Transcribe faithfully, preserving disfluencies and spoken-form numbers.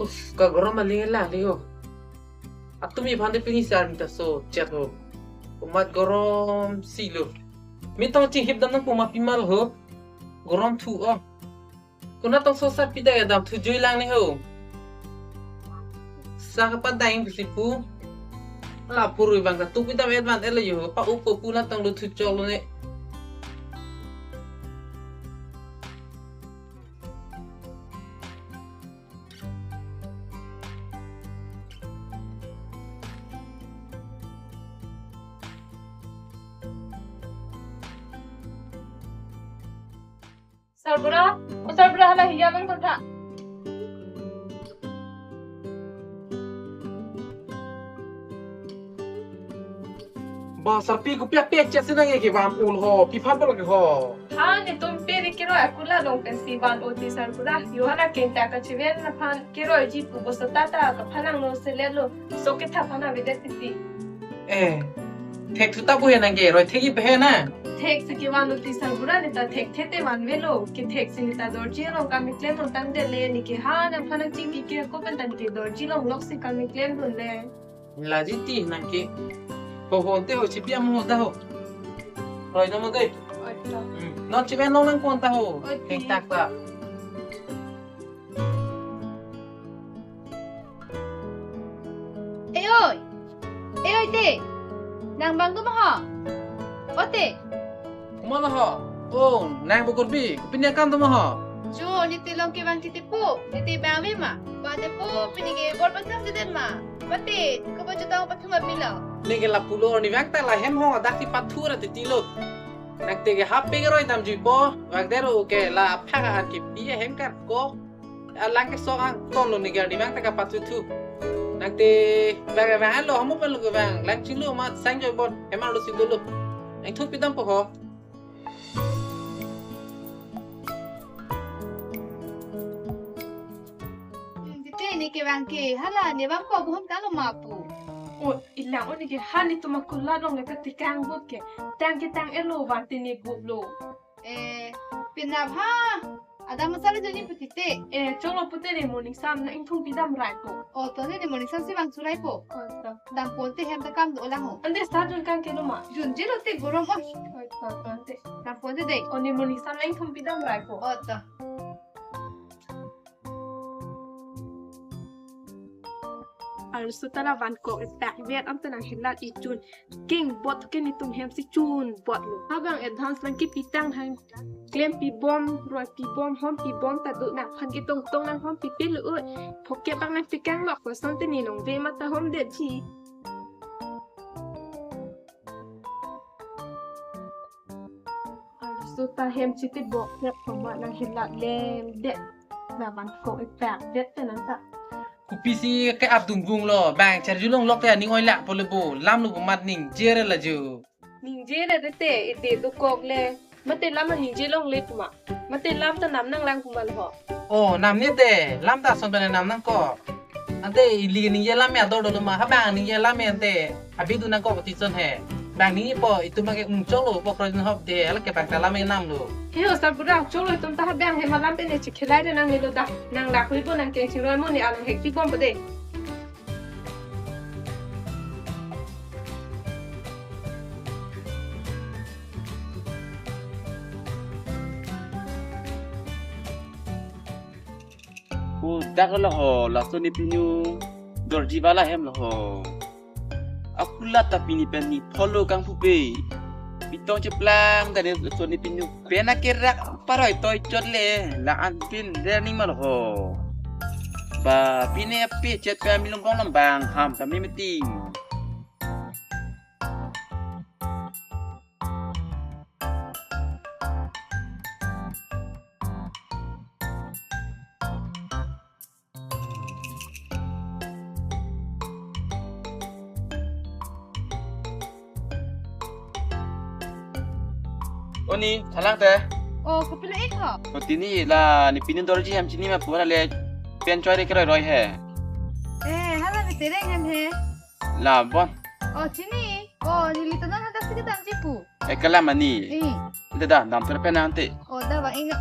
Uf, ka gorom aling lang ho. Atum iphan de pini sar mita so chat ho. Komat gorom si lo. Mi tong chinghip dam nang puma pimal ho. Gorom thu o. Konat tong so sar pida ya dam thu jui lang ne ho. Sa kapat dang pusi pu. La purui bang ka tu pidam advance elo yo. Pa upo pu na tong lo thu chok lo ne. Sarbura, o Sarbura, hala hiya mang kotha. Ba sarpi, kopi ape chat si nang ke van ul ho, pi phan pala ke ho. Ha, netum pe ne keroi akulangtang pensi van o ti Sarbura. Yo hala kenta kachiven aphan keroiji pu bosta ta kaphalang lo selet lo. So ketha aphan avedet titi. Eh, thek thu ta bu he nang ke, roi thek-ik pe he na. Thek si kevan o ti Sarbura, ne ta thekthe te vanvelo. Kethek si ne ta dorji along kam keklem longtangdet le, ne ke ha nangphan nangchingki ke ako pen ta ne ke dorji longlok si kam keklem dun le. Laji ti nang ke. Ho ho te ho chipi amo da ho. Roi na mo dei. Oi, ta. Hmm. Non chipi nong nang kon ta ho. Oi, ti. Thek tak ta. Eh oi. Eh oi te. Nang bang do ma ho? O te. Komat lo ho? Oh, nang bo kurbi, kopine akam do ma ho? Jo, ne te long kevang ke te po, ne te bang ave ma. Ba te po, pini ke bor pathang si den ma. Mate, ko ba jutang pathang ma mila. Ne ke lapulo arnivang ta la hem hong adak si pathu ra titi lo. Nang te ke hape keroi dam jui po, vak dero ke la aphak ahan ke pi ahem kar ko. Alang kesok angton lo ne ke arnivang ta kapathu thu. Nang te bang bang lo, hamu pen lo ke bang, lang chinglo ma sang joi bon, hem arlo si dolo. Nang thu pidam po ho. Titi ne kevang ke, hala ne bang ko buham ta lo ma pu. O, ilang o ne ke ha netum akulat along le katikang bot ke. Tang ke tang elo van te ne bot lo. Eh, pinap ha. Adam masala joni putite. Eh, cholo pute ne morning sam nang ingthum pidam rai po. O, to ne ne morning sam si bang surai po. O, to. Dam ponte hem ta kam do lang ho. Ante start jun kan ke lo ma. Jun jilo te gorom o. O, to, to, ante. Dam ponte dei. O, ne morning sam nang ingthum pidam rai po. O, to. Arloso ta la van kok ipak vet ante nang helat ichun. King bot ke netum hem si chun bot lo. Habang advance nang kepitang hang. Klem pibom, roi pibom, hom pibom ta do nangphan ketong tong nang hom pipe lo oi. Phokep bang nang pikang lok ko son te ne nong ve mata hom det ji. Arloso ta hem chiti bok vet pama nang helat lem det. Na van kok ipak vet te nang ta. Kopi si ke ap dunggung lo, bang charju longlok te aning oi lak po le bo, lam lo bo mat ningje re la ju. Ningje re te te, ide dokok le. Mate lam ningje longle puma. Mate lam ta nam nang lang puma lo ho. O, nam ne te, lam ta son pen nam nang ko. Ante ili ningje lam me ador dolo ma, habang ningje lam me ante. Abi du nang ko ti son he. Bang ni po, itum ke ung chok lo, po kroi hop de, ala ke bang ta lam me nam lo. He o Sarbura, chok lo itum ta habang he malam pen ne chikhelai de nang melo da. Nang la khui po nang ke chiroi mo ne alang hek ti bom po de. O dak lo ho, laso ne pinu dorji wala hem lo ho. Akulat ta pini pen ne follow kang pupe. Pitong cheplang dan laso ne pinu pen akerak paroi toi chot le la an pin learning ma lo ho. Ba pine ape chet pe milong kong lambang ham kami meeting. Oni, thalang te. O, kopilo ik ho? O, tini la, ne pini dorji hem chini ma pu hala le pen choi re keroi roi he. Eh, hala ne tereng hem he. La bon. O, chini. O, neli to non hadak si kedam ji pu. Eh, kalam ani. Eh. Dada, dam tur pen ante. O, da ba ing.